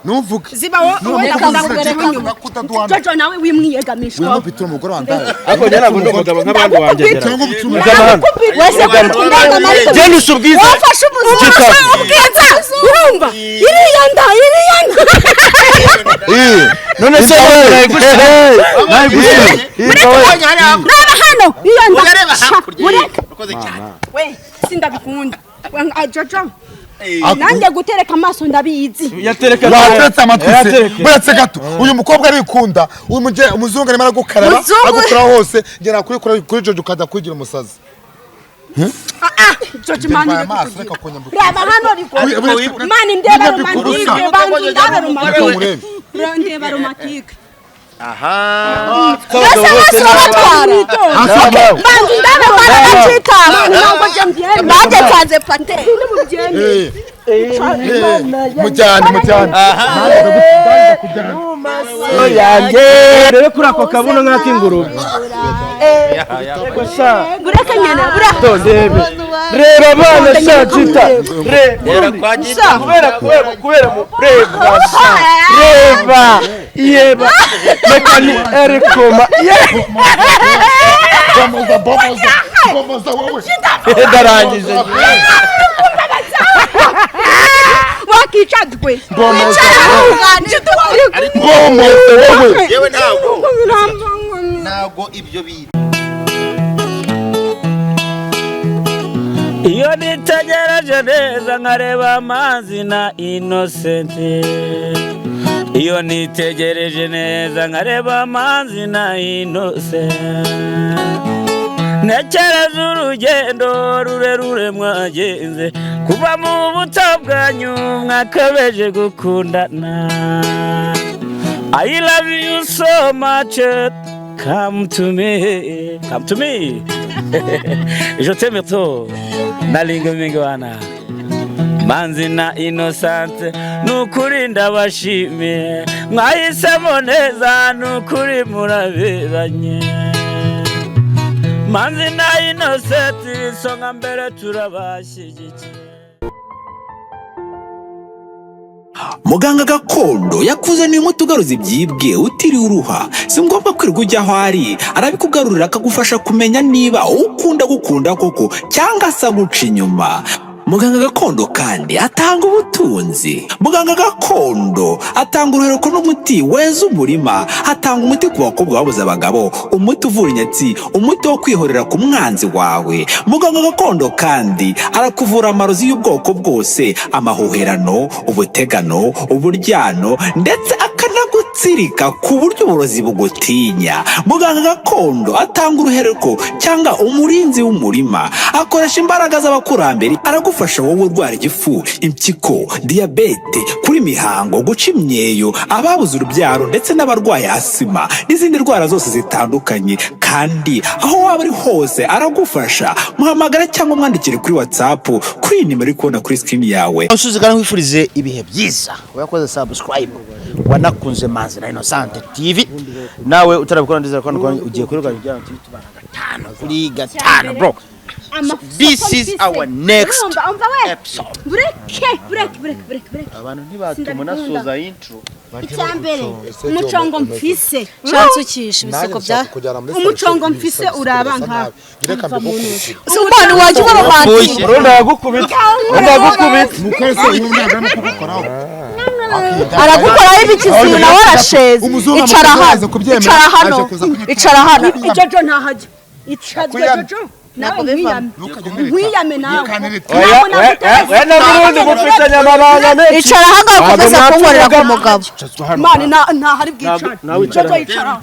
Ntuvuge. Ziba wowe, ndakunda inyuma. Jojo nawe wimwiyegamishwa. Wimupitira umugore wandaye. Ariko njye ntabwo ndi umugabo nk'abandi wanjye. Cyangwa ubitire umugore. Ugana hano. Wese ndagama, ariko Genda usa ubwiza. Wafashe umuzungu. Chita. Ubwiza, urumva iriya nda, iriya nda. None se wowe nayigushyira, nayigushyira? Reba hano, iyo nda. Urareba Sha, hakurya. ureke. Urakoze cyane. We, sindabikunda. Jojo, nanjye gutereka amaso ndabizi. Yatereka. Wateretse amatwi se? Yatereke. Buretse gato, uyu mukobwa arikunda. Uyu umuzungu arimo aragukaraba. Muzungu. Agukora hose. Ngera kuri Jojo, ukajya kwigira umusazi. Ah ah, Jojo, mani. Ndwaye amaso, reka kunyambika. Reba hano riko. Mani, ndeba romantique, bantu, ndaba romantique. Urebe. Ndeba romantique. Aha. Mbese bose urabatwara? Bantu, ndaba Barabacika. Ntabwo njye mbyemera. Nanjye nsanze pate. Mubyemere. Mujyane, mujyane. Yanjye rebe kuri ako kabuno nk'ak'ingurube. Yego sha. Bureke nyene, bureke. To ndebe, reba abana sha, Chita, Reba kwa Chita. Kubera mu reba sha, reba yeba mekani erikoma ye. Bomoza, bomoza, bomoza wowe. Ndarangije. Wakicadwe. Bomoza, bomoza wowe. Yewe, ntabwo ibyo bintu. Iyo nitegereje neza nkareba amazi na Innocent, iyo nitegereje neza nkareba amazi na Innocent, ntekereza urugendo rurerure mwagenze kuva mu buto bwanyu mwakabeje gukundana. I love you so much. Come to me, come to me. Je t'aime trop. Nalinga mingi wana. Manzi na Innocent, nukuri ndabashimiye, mwahisemo neza, nukuri muraberanye. Manzi na Innocent, isonga mbere, turabashyigikiye. Muganga gakondo yakuzaniye umuti ugaruza ibyibwe utiriwe uruha. Si ngombwa kwirirwa ujya aho ari, arabikugarurira, akagufasha kumenya niba ukunda gukunda koko cyangwa se aguca inyuma. Muganga gakondo kandi atanga ubutunzi. Muganga gakondo atanga uruhereko n'umuti weza umurima. Atanga umuti ku bakobwa babuze abagabo, umuti uvura inyatsi, umuti wo kwihorera ku mwanzi wawe. Muganga gakondo kandi arakuvura amarozi y'ubwoko bwose, amahuherano, ubutegano, uburyano, ndetse akanagutsirika ku buryo uburozi bugutinya. Muganga gakondo atanga uruhereko cyangwa umurinzi w'umurima, akoresha imbaraga z'abakurambere. Aragufasha wowe urwara igifu, impyiko, diyabete, kuri mihango, guca imyeyo, ababuze urubyaro, ndetse n'abarwaye asima n'izindi ndwara zose zitandukanye. Kandi aho waba uri hose aragufasha. Muhamagara cyangwa umwandikire kuri WhatsApp kuri iyi nimero uri kubona kuri screen yawe. Usuze kandi nkwifurize ibihe byiza. Wakoze subscribe, wanakunze Manzi na Innocent TV. Nawe utarabikora, ndizera ko hano ugiye kuri rwa TV tubana gatanu kuri gatanu, bro. This is our next Urumva, umva we. episode. Bureke, bureke, bureke, bureke, bureke. Abantu ntibatuma nasoza intro. Icya mbere, umucongo mfise. Shansukisha ibisuko bya Umucongo mfise uraba nka Reka mbigukubitire. Si umwana wajya uba romantique. Urundi aragukubita, urundi aragukubita. Mukore se, uyu mwana arimo kugukoraho. Aragukoraho ibikizibu, nawe arasheze. Umuzungu Icara amaze hano. kubyemera, Icara hano. aje kuza kunyita. Icara hano. Jojo ntahajya. Icazwe. Kwiyama. Jojo nawe nkwiyame. Ntukajye untereta. Nkwiyame nawe. Ntukanterete. Oya, we na Burundi mufitanye amabanga menshi. Icara hano, ukomeza Ntabwo kunkorera ku mwapfuga. mugabo. Mani, ntahari bwicare. Nawe icara. Jojo yicara.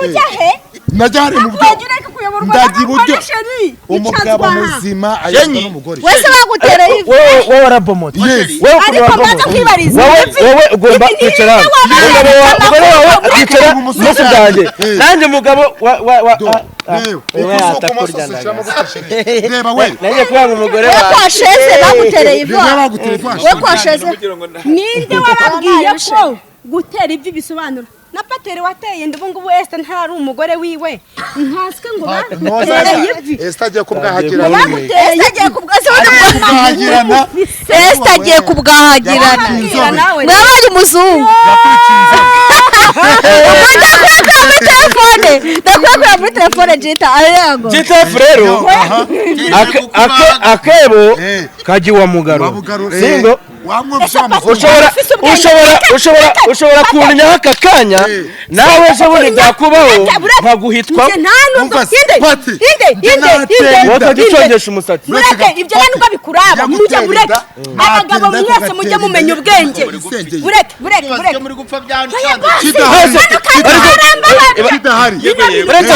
Ujya he? Najya hari mu buryo. Wajya ureka kuyoborwa Ndajya iburyo. n'abagore, chérie. Umugabo Icazwa. muzima ayoborwa n'umugore. Wese bagutereye ivi. Wowe warabomotse. Yes. Wowe ukuntu Ariko mbanza wabomotse. kwibariza. Wowe ugomba Ibi ni kwicara hano. ibyo Umugabo wawe, umugore wawe akicara ibumoso bwanjye. Eh. Nanjye mugabo wa Do. Reba. Wewe Uko atakurya. uko shyiramo gutya. Reba we. Nanjye kubanga umugore We wawe. kwasheze bagutereye ivi. Reba, bagutereye ivi. We kwasheze. Ninde wababwiye ko gutera ivi bisobanura Na pateri wateye inda ubu ngubu Esther ntari umugore wiwe, ntaswe ngo bagutereye ivi. Esther agiye kubwahagirana. Esther agiye Kubwahagirana. Esther agiye kubwahagirana. Mwabaye umuzungu. Ndakwiye muri telefone, ndakwiye muri telefone Jita ayango. Jita rero akebo kaji wa mugaro. Singo ushobora kunnya aka kanya nawe ejo bundi byakubaho nkaguhitwa. Watagicongesha umusatsi. Mureke ibyo nubwo bikuraba, mujye mureke abagabo mwese mujye mumenya ubwenge. Bureke bureke bureke. Reka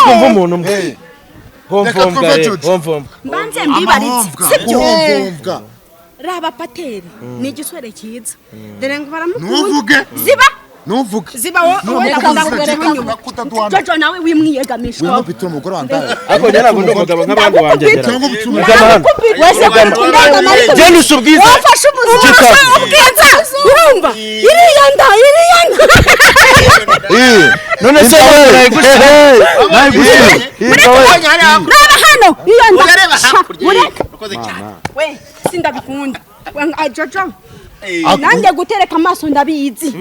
twumve umuntu umwe. Homvomvwa, homvomvwa. Mbanze mbibaritse, sibyo? Raba pateri ni igiswere cyiza. Dore ngo baramukunda. Ziba. Nuvuge. Ziba wowe nakunda. Jojo nawe wimwiyegamishwa. Wimubita umugore wandaye. Ariko njye ntabwo ndi umugabo nk'abandi wanjye. Wese Genda usubwize. Wafashe umuzungu ubwiza. Urumva? Iriya nda, iriya nda. None se nayigushye. Raba hano, iyo nda. Ureka. We, sindabikunda. Jojo. Nanjye gutereka amaso ndabizi.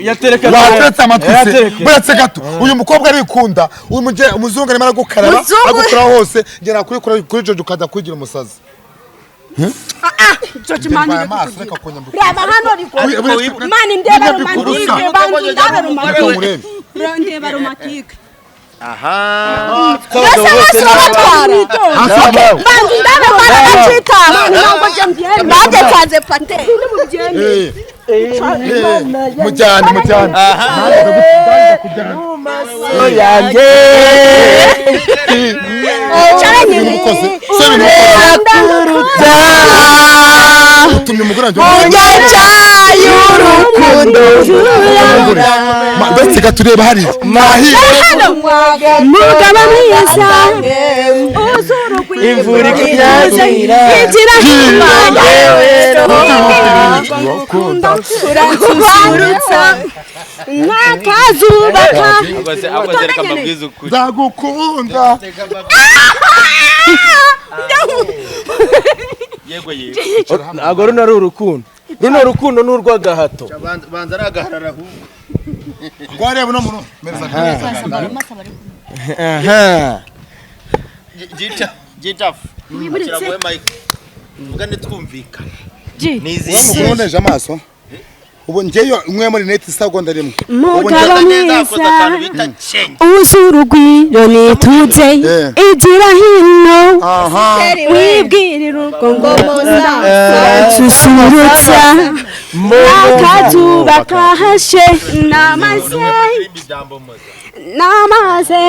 Wateretse amatwi se buretse gato. Uyu mukobwa arikunda, umuzungu arimo aragukaraba agukora hose, ngera kuri kuri Jojo ukajya kwigira umusazi. Jojo mani reba hano riko mani ndeba romantike, bantu ndaba romantike, ndeba romantike. Aha. Bose batwara. Bantu ndaba barabacita. Nanjye nsanze pateri. Mujyane mujyane. Yanjye. Utumye umugore wanjye. Munyanja y'urukundo. Ndetse gatureba hariya. Mugabo mwiza uzurugwiro imvura ikunyagira igira hino uransusurutsa nk'akazuba ka ndagukunda. Yego yego. Ntabwo runo ari urukundo. Runo rukundo ni urw'agahato. Banza ari agaharara ahubwo. Rwareba uno muntu. Aha. Jita Jita. Kiragoye Mike. Mugane twumvikana. Nizi. Amaso. Ubu ngeyo umwe muri net segonda rimwe. Mugabo mwiza uzurugwiro nituze igira hino wibwirira urwo ngomba susurutsa n'akazuba kahashe n'amaze n'amaze.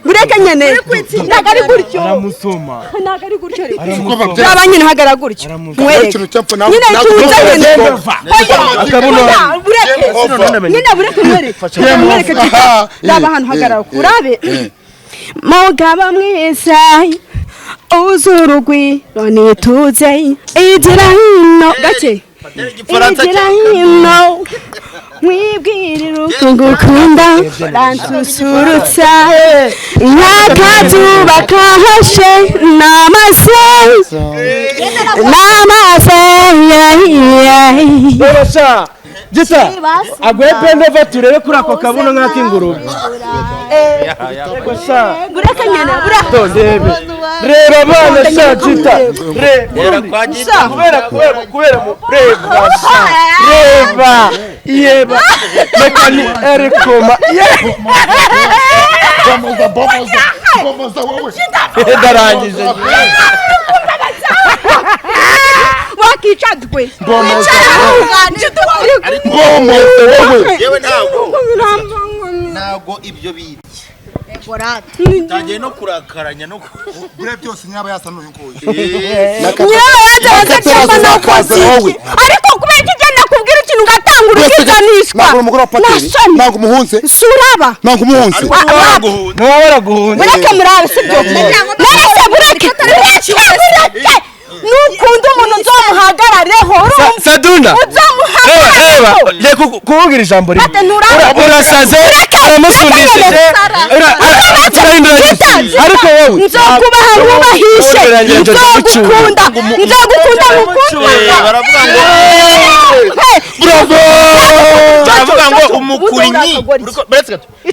Bureke nyene ntabwo ari gutyo, ntabwo ari gutyo, raba nyine hagara gutyo nkwereke nyine tuza nyine bureke nyine bureke nkwereke nkwereke raba ahantu hagarara urabe. Mugabo mwiza uzurugwiro nituze igira hino gake igira hino mwibwirira uko ngukunda uransusurutsa nk'akazuba kahashe n'amaze n'amaze. Gita aguhe pendova turebe kuri ako kabuno nk'ak'ingurube. Bureke nyine bureke. Reba abana sha Gita. Reba kwa Gita. Kubera kubera mu reba sha. Reba yeba. Mekani erikoma. Bomoza bomoza. Bomoza wowe. Ndarangije. Wakicadwe. Bomoza. Bomoza wowe. Yewe ntabwo. Ntabwo ibyo biri. Tangiye no kurakaranya no bure byose nyaba yasa n'uyu nguyu. Nyaba yaza cyangwa no koziki. Ariko kubera iki genda kubwira ikintu ngatanga urukizanishwa. Ntabwo umugore wa pateri. Ntabwo umuhunze. Suraba. Ntabwo umuhunze. Ntabwo waraguhunze. Bureke murabe sibyo. Narese bureke. Bureke. Nukunda umuntu nzomuhagarareho urumva. Sadunda Uzomuhagarareho. Reba, kuvugira ijambo rimwe. Urasaze, uramusundishije. Ariko wowe nzokubaha nkubahishe. Nzogukunda. Nzogukunda ngukunda. Baravuga ngo Bravo! Baravuga ngo umukurinyi.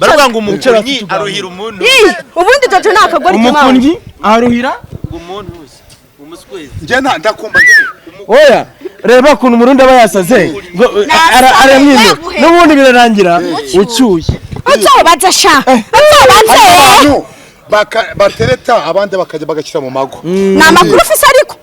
Baravuga ngo umukurinyi aruhira umuntu. Ubundi Jojo nta kagori k'Imana. Umukurinyi aruhira umuntu wese. Njye ndakumva. Oya, reba ukuntu umurundi aba yasaze ngo aramwimye n'ubundi birarangira ucyuye. Uzobaza sha. Uzobaze. Batereta abandi bakajya bagashyira mu mago. Ni amakuru ufise ariko.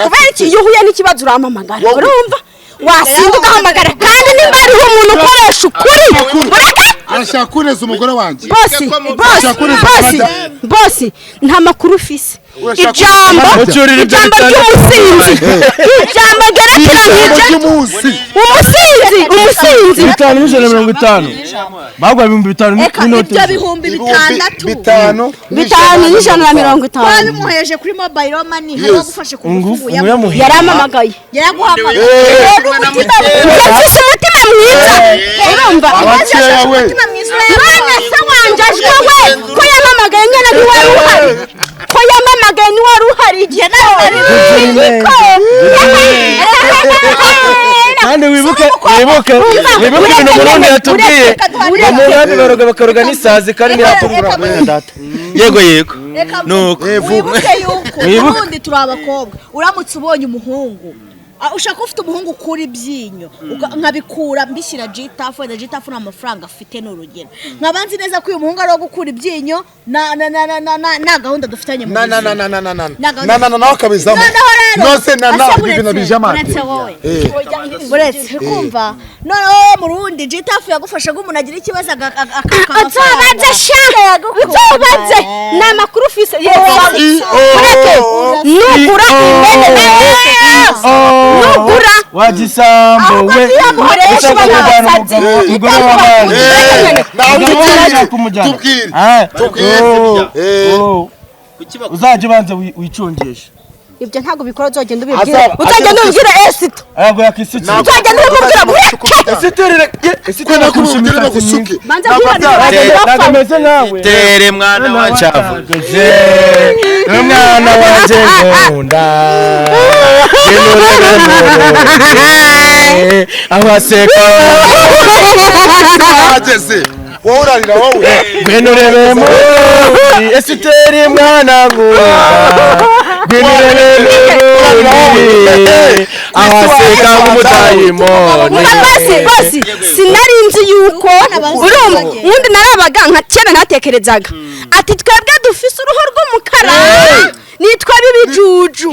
Kubera iki iyo uhuye n'ikibazo urampamagara. Urumva? Wasinda ugahamagara kandi nimba hariho umuntu ukoresha ukuri. Ureke. Arashaka kuneza umugore wanjye. Bosi, bosi, bosi, bosi, nta makuru ufise. Ijambo ry'umusinzi. Ijambo ryerekeranye umusinzi, umusinzi. 550. Bagwa 5000 n'inoti. Ibyo bihumbi bitandatu. 5 550. Babimuheje kuri mobile money hari bagufashe ku ngufu yaramamagaye. Yaraguhamagaye. Mfise umutima mwiza. Urumva? Umutima mwiza. None se wanje ajwe we ko yamamagaye nyene ntiwari uhari. Ko yamamagaye ntiwari uhari igihe nawe nari niko. Kandi wibuke wibuke wibuke ibintu Murundi yatubwiye. Umurundi baroga bakaroga n'isazi kandi ntiyatukura mwene data. Yego yego. Nuko wibuke yuko Murundi turi abakobwa. Uramutse ubonye umuhungu ushaka ufite umuhungu ukura ibyinyo nkabikura mbishyira Gitafu wenda Gitafu nta mafaranga afite ni urugero nkabanzi neza ko uyu muhungu ari uwo gukura ibyinyo na na na na na na gahunda dufitanye mu na na na na na na na na na na akabizamo nose na na ibintu bijama uretse kumva noneho mu Rundi Gitafu yagufasha ngo umuntu agira ikibazo uzobaze sha uzobaze ni amakuru ufise ureke nugura imene nugura wagisambo we umugore w'abandi uzajya ubanza wicungisha ibyo ntabwo bikora uzagenda ubibwira uzagenda ubibwira Esito ntabwo yakisukira uzagenda ubimubwira bureke Esito nakurusha imisatsi ntabwo ameze nkawe tere mwana wa cyavu umwana wanjye nkunda aho aseka ageze wowe urarira wowe ngwino urebe muri Esiteri mwana nkunda ngwino urebe muri aho aseka nk'umudayimoni basi basi sinari nzi yuko urumva ubundi narabaga nka kera natekerezaga ati twebwe dufise uruhu rw'umukara nitwa bibijuju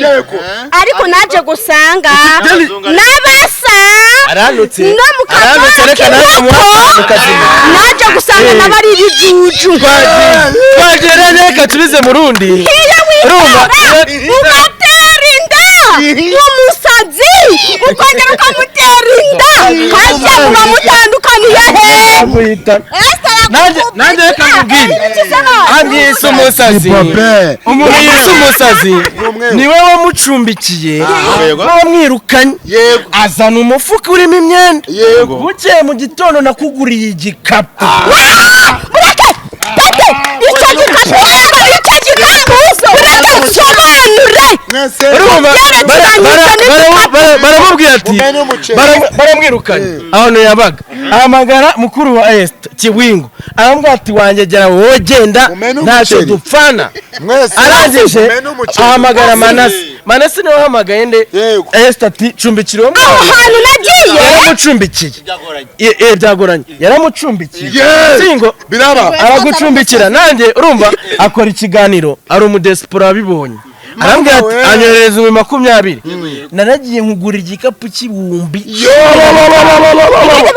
ariko naje gusanga nabasa no mu kazima naje gusanga nabari ibijuju twagera reka tubize mu Rundi iyo witara ugatera inda umusazi ukongera ukamutera inda hajya muba mutandukaniye he nanjye reka nkubwire anyise umusazi umuntu yise umusazi niwe wamucumbikiye wamwirukanye azana umufuka urimo imyenda bukeye mu gitondo nakuguriye igikapu bureke pete icyo gikapu icyo gikapu bureke nsobanure baramubwira ati baramwirukanye ahantu yabaga ahamagara mukuru wa Esita Kiwingo aramubwira ati wanjye gera wowe genda ntacyo dupfana arangije ahamagara Manase Manase niwe wahamagaye nde Esita ati cumbikira uwo mwana aho hantu nagiye yaramucumbikiye byagoranye yaramucumbikiye singo aragucumbikira nanjye urumva akora ikiganiro ari umudesipora wabibonye arambwira ati anyoherereza 20,000 naragiye nkugura igikapu cy'ibihumbi ibindi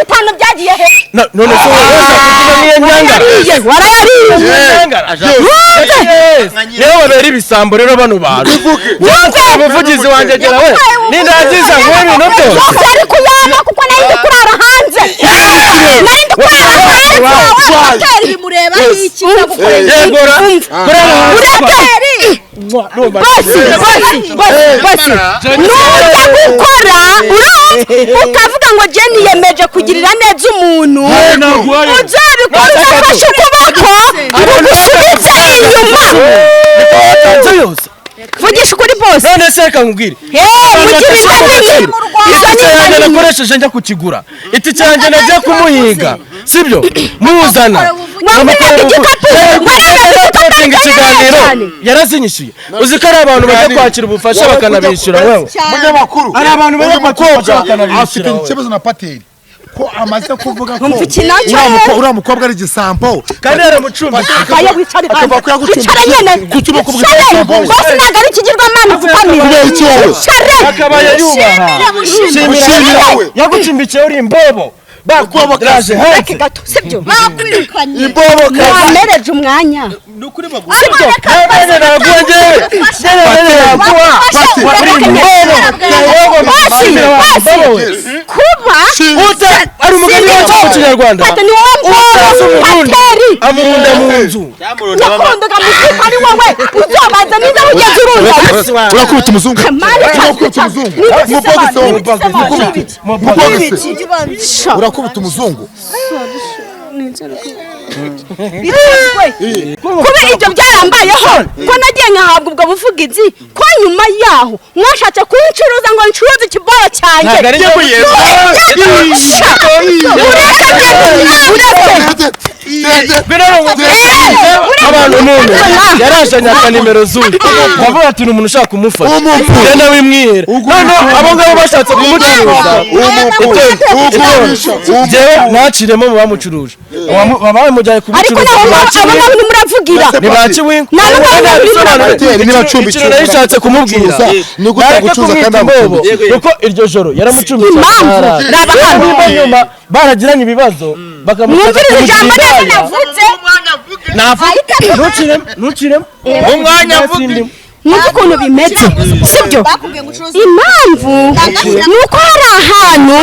5 byagiye he none se wowe niyo nyangara warayariye niyo babera ibisambo rero bano bantu umuvugizi wanjye agera we nindagiza nk'ubu ibintu byose byose ari kuyama kuko nari ndi kurara hanze nari ndi kurara hanze hoteli bimureba iki yegora kurara hanze ureke Mwa, ndumva. Bosi, bosi, bosi, bosi, nujya gukora urumva ukavuga ngo jye niyemeje kugirira neza umuntu, uzabikora udafashe ukuboko ngo gusubize inyuma. Watanze yose. Vugisha ukuri, bosi. None se reka nkubwire. Mugira inda nini. Izo Itike ni inda yanjye nini. nakoresheje njya kukigura, itike yanjye nagiye kumuhiga, sibyo muzana. Waguriraga igikapu, waguriraga igikapu. Ikiganiro cyane. Yarazinyishyuye. Uzi ko ari abantu bajya kwakira ubufasha bakanabishyura wewe? Munyamakuru. Hari abantu bajya Uyu kwakira ubufasha mukobwa bakanabishyura afite wowe. ikibazo na pateri ko amaze kuvuga ko Umva iki nacyo uriya rero. uriya mukobwa ari igisambo. Kandi yaramucumbikiye. Akaya wicare Akava hanze. ko yagucumbikiye. Wicare nyene. Kuki uba kuvuga Wicare. igisambo? Bosi ntabwo ari ikigirwamana upfukamira. Kubera iki wowe? Wicare. Akabaye yubaha. Mushimira we. Yagucumbikiye uri imbobo, bakuraje hanze. Reka gato, sibyo? Bakwirukanye. Imbobo kazi. Mwamereje umwanya. Ni ukuri baguha. Sibyo? Ntabwo naguha njyewe, njyewe naguha. Pati. Uri imbobo. Bosi, bosi, kuba Uta ari umugani wacu mu Kinyarwanda. Pate ni wowe Utazi mbobo. umurundi Pateri. amurunda mu nzu. Nakundaga muzika ari wowe uzobanza niba ugeze urunda. Urakubita umuzungu. Mani. Urakubita umuzungu. Umubogisi wowe. Umubogisi. Urakubita umuzungu. Kuba ibyo byarambayeho, ko nagiye nkahabwa ubwo buvugizi, ko nyuma yaho mwashatse kuncuruza ngo ncuruze ikiboro cyanjye. Ntabwo ari njyewe. Sha! Uretse Abantu, umuntu yaraje anyaka nimero z'uyu, ndavuga ati ni umuntu ushaka kumufasha, genda wimwihera. Noneho abo ngabo bashatse kumucuruza, njyewe naciremo mu bamucuruje, bamujyanye Ariko kumucuruza. naho abo ngabo ntimuravugira. Ni ba Kiwingo. Nta n'umwe Pateri niba acumbikiye Ikintu nari nshatse kumubwira, ni gute nareke agucuruza kumwita kandi imbobo, agucumbikiye? kuko iryo joro yaramucumbikiye. Impamvu, raba hano. Niba nyuma baragiranye ibibazo bakamufata Mwumvirize kumugira ijambo neza indaya. navuze. Navuga ntuciremo, ntuciremo. Mu mwanya avuge. Mwumve ukuntu bimeze, sibyo? Bakubwiye ngo ucuruze. Impamvu ni uko hari ahantu